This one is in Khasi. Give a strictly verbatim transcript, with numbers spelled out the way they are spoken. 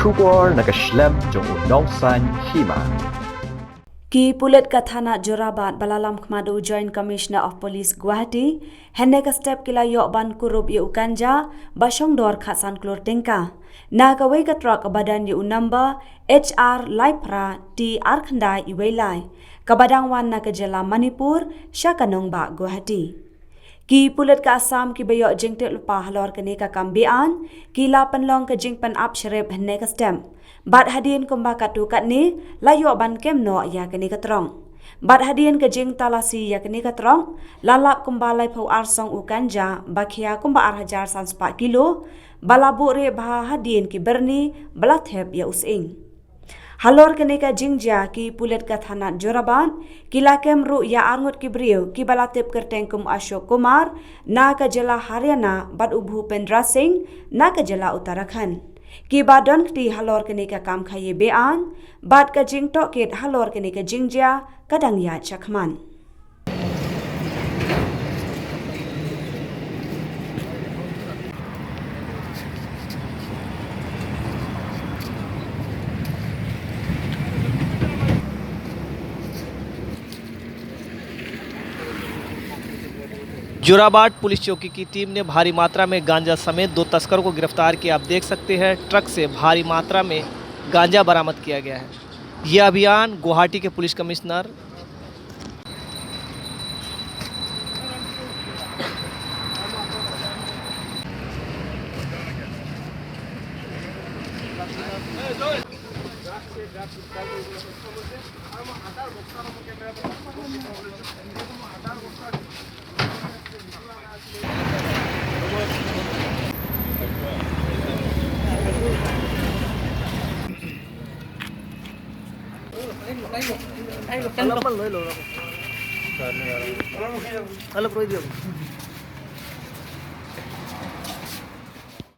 Khubor na ka shlem jong u nongsan hima. Ki pulit ka thana Jorabat ba la lam khmat u Joint Commissioner of Police Guwahati, hynne ka step ki la ïoh ban kurup ïa u ganja ba shong dor khatsan klur tyngka na kawei ka trok kaba don ïa u number H R lai phra T ar khyndai iwei lai, kaba dang wan na ka jylla Manipur sha ka nongbah Guwahati. Ki pulit ka Assam kiba ïoh jingtip lypa halor kane ka kam beaiñ ki la pynlong ka jingpynap shrip hynne ka step. Bad hadien kumba katto katne la ïoh ban kem noh ïa kane ka trok. Bad hadien ka jingtalasi ïa kane ka trok, la lap kumba laiphew ar song u ganja ba khia kumba ar hajar san spah kilo, ba la buh rieh bha hadien ki byrni ba la thep ïa u sying. Halor kane ka jingjia, ki pulit ka thana Jorabat ki la kem ruh ïa arngut ki briew kiba la tip kyrteng kum Ashok Kumar na ka jylla Haryana bad u Bhupendra Singh na ka jylla Uttarakhand, kiba don kti halor kane ka kam khaïi beaiñ, bad ka jingtohkit halor kane ka jingjia ka dang ïaid shakhmat. Jorabat police चौकी की टीम ने भारी मात्रा में गांजा समेत दो तस्करों को गिरफ्तार किया। आप देख सकते हैं, ट्रक से भारी मात्रा में गांजा बरामद किया गया है। यह अभियान गुवाहाटी के पुलिस कमिश्नर